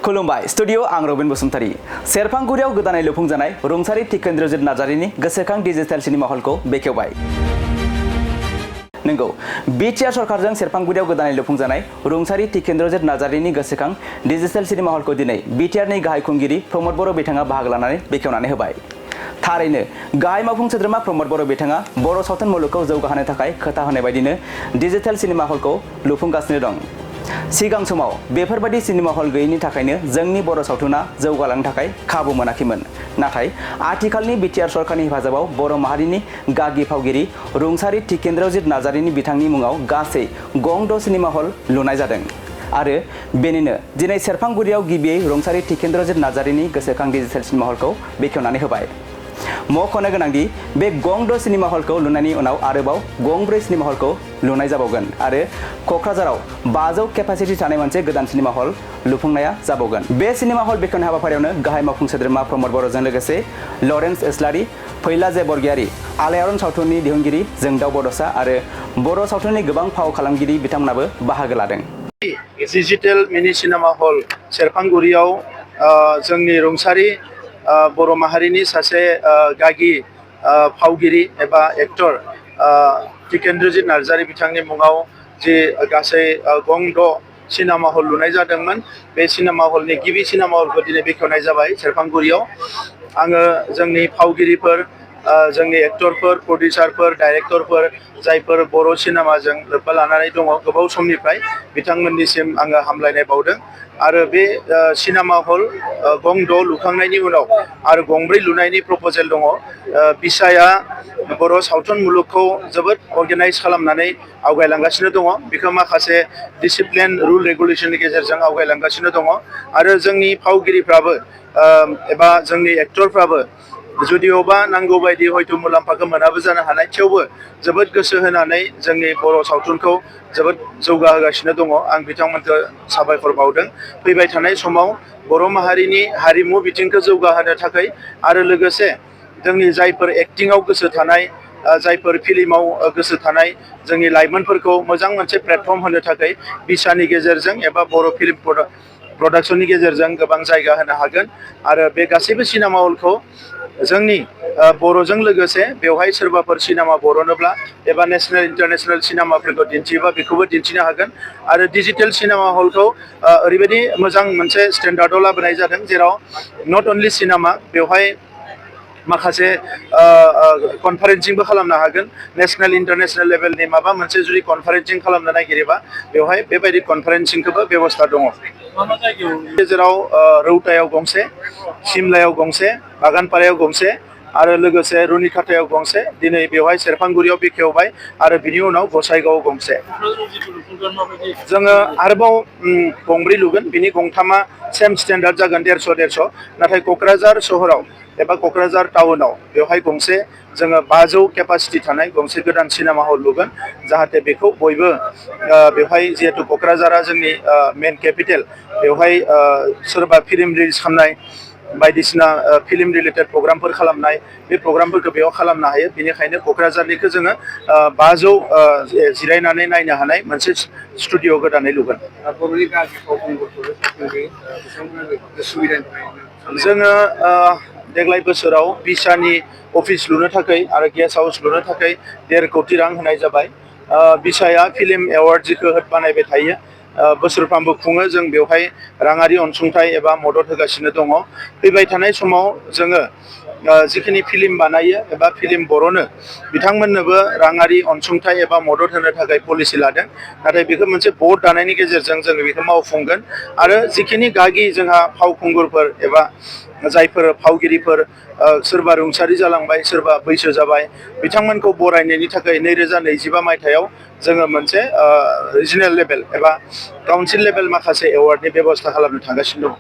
खुलुमबाय स्टुडियो आं रबिन बसुमतारी सेरफांगुरियाव गोदानै लुफुंजानाय रुंसारि टिकेन्द्रजित नार्जारिनि गोसोखां डिजिटेल सिनेमा हलखौ बेखेवबाय। नंगौ बिटिआर सरकारजों सेरफांगुरियाव गोदानै लुफुंजानाय रुंसारि टिकेन्द्रजित नार्जारिनि गोसोखां डिजिटेल सिनेमा हलखौ दिनै बिटिआरनि गाहाय खुंगिरि प्रमद बर' बिथाङा बाहागो लानानै बेखेवनानै होबाय। थारैनो गाहाय मावफुं सोद्रोमा प्रमद बर' बिथाङा बर' सावथुन मुलुगखौ जौगाहोनो थाखाय खोथा होनाय बायदिनो डिजिटेल सिनेमा हलखौ लुफुंगासिनो दं। सिगां समाव बेफोरबायदि सिनेमा हल गैयैनि थाखायनो जोंनि बर' सावथुना जौगालांनो थाखाय खाबु मोनाखैमोन। नाथाय आथिखालनि बिटिआर सरकारनि हेफाजाबाव बर' माहारिनि गागि फावगिरि रुंसारि टिकेन्द्रजित नार्जारिनि बिथांनि मुङाव गासै गं 6 सिनेमा हल लुनाय जादों। आरो बेनिनो दिनै सेरफांगुरियाव गिबियै रुंसारि टिकेन्द्रजित नार्जारिनि गोसोखां डिजिटेल सिनेमा हलखौ बेखेवनानै होबाय। मख'नो गोनांदि बे गं 6 सिनेमा हलखौ लुनायनि उनाव आरोबाव गं 4 सिनेमा हलखौ लुनाय जाबावगोन आरो क'क्राझाराव 500 केपासिटि थानाय मोनसे गोदान सिनेमा हल लुफुंनाया जाबावगोन। बे सिनेमा हल बेखेवनाय हाबाफारियावनो गाहाय मावफुं सोद्रोमा प्रमद बर'जों लोगोसे लरेन्स इस्लारि, फैलाजे बरगयारि, आलायारन सावथुननि दिहुनगिरि जोंदाव बड'सा आरो बर' सावथुननि गोबां फाव खालामगिरि बिथांमोनाबो बाहागो लादों। डिजिटेल मिनि सिनेमा हल सेरफांगुरियाव जोंनि रुंसारि बर' माहारिनि सासे गागि फावगिरि एबा एक्टर टिकेन्द्रजित नार्जारि बिथांनि मुङाव जि गासै गं 6 सिनेमा हल लुनाय जादोंमोन। बे सिनेमा हलनि गिबि सिनेमा हलखौ दिनै बेखेवनाय जाबाय सेरफांगुरियाव। आङो जोंनि फावगिरिफोर, जोंनि एक्टरफोर, प्रडिउसारफोर, डाइरेक्टरफोर जायफोर बर' सिनेमाजों लोब्बा लानानै दङ गोबाव समनिफ्राय बिथांमोननिसिम आङो हामलायनाय बावदों। आरो बे सिनेमा हल गं 6 लुखांनायनि उनाव आरो गं 4 लुनायनि प्रप'जेल दङ। बिसाया बर' सावथुन मुलुगखौ जोबोद अर्गेनाइज खालामनानै आवगायलांगासिनो दङ। बेखौ माखासे डिसिप्लिन रुल रेगुलेसननि गेजेरजों आवगायलांगासिनो दङ। आरो जोंनि फावगिरिफ्राबो एबा जोंनि एक्टरफ्राबो जुदिअबा नांगौ बायदि हयथ' मुलाम्फाखौ मोनाबो जानो हानाय, थेवबो जोबोद गोसो होनानै जोंनि बर' सावथुनखौ जोबोद जौगाहोगासिनो दङ। आं बिथांमोनखौ साबायखर बावदों। फैबाय थानाय समाव बर' माहारिनि हारिमु बिथिंखौ जौगाहोनो थाखाय आरो लोगोसे जोंनि जायफोर एक्टिंआव गोसो थानाय, जायफोर फिल्माव गोसो थानाय जोंनि लाइमोनफोरखौ मोजां मोनसे प्लेटफर्म होनो थाखाय बिसानि गेजेरजों एबा बर' फिल्म प्रडाक्शननि गेजेरजों गोबां जायगा होनो हागोन। आरो बे गासैबो सिनेमा हलखौ जोंनि बर'जों लोगोसे बेवहाय सोरबाफोर सिनेमा बर'नोब्ला एबा नेसनेल इन्टारनेसनेल सिनेमाफोरखौ दिन्थियोबा बेखौबो दिन्थिनो हागोन। आरो डिजिटेल सिनेमा हलखौ ओरैबायदि मोजां मोनसे स्टेन्डार्डआव लाबोनाय जादों जेराव नट अनलि सिनेमा, बेवहाय माखासे कनफारेन्सिंबो खालामनो हागोन। नेसनेल इन्टारनेसनेल लेभेलनि माबा मोनसे जुदि कनफारेन्सिं खालामनो नागिरोबा बेवहाय बेबायदि कनफारेन्सिंखौबो बेबस्था दङ। गेजेराव रौतायाव गंसे, सिमलायाव गंसे, बागानपारायाव गंसे आरो लोगोसे रुनिखाथायाव गंसे, दिनै बेवहाय सेरफांगुरियाव बेखेवबाय आरो बिनि उनाव गसाइगावआव गंसे। जोङो आरोबाव गं 4 लुगोन। बिनि गं 3आ सेम स्टेन्डार्ड जागोन 150-150। नाथाय क'क्राझार सहराव एबा क'क्राझार टाउनाव बेवहाय गंसे जोङो 500 केपासिटि थानाय गंसे गोदान सिनेमा हल लुगोन। जाहाथे बेखौ बयबो बेवहाय जिहेतु क'क्राझारा जोंनि मेन केपिटेल, बेवहाय सोरबा फिल्म रिलिज खालामनाय बायदिसिना फिल्म रिलेटेड प्रग्रामफोर खालामनाय, बे प्रग्रामफोरखौ बेयाव खालामनो हायो। बेनिखायनो क'क्राझारनिखौ जोङो 500 जिरायनानै नायनो हानाय मोनसे स्टुडिअ गोदानै लुगोन। जोङो देग्लाय बोसोराव बिसानि अफिस लुनो थाखाय आरो गेस्ट हाउस लुनो थाखाय 1.5 कोटि रां होनाय जाबाय। बिसाया फिल्म एवार्ड जिखौ बानायबाय थायो, बोसोरफ्रामबो खुङो। जों बेवहाय राङारि अनसुंथाइ एबा मदद होगासिनो दङ। फैबाय थानाय समाव जोङो जिखिनि फिल्म बानायो एबा फिल्म बर'नो बिथांमोननोबो राङारि अनसुंथाइ एबा मदद होनो थाखाय पलिसि लादों। नाथाय बेखौ मोनसे बर्ड दानायनि गेजेरजों जोङो बेखौ मावफुंगोन। आरो जिखिनि गागि जोंहा फावखुंगुरफोर एबा जायफोर फावगिरिफोर सोरबा रुंसारि जालांबाय, सोरबा बैसो जाबाय, बिथांमोनखौ बरायनायनि थाखाय 2025 मायथाइयाव जोङो मोनसे रिजनेल लेभेल एबा काउन्सिल लेभेल माखासे एवार्डनि बेब'स्था खालामनो थांगासिनो दं।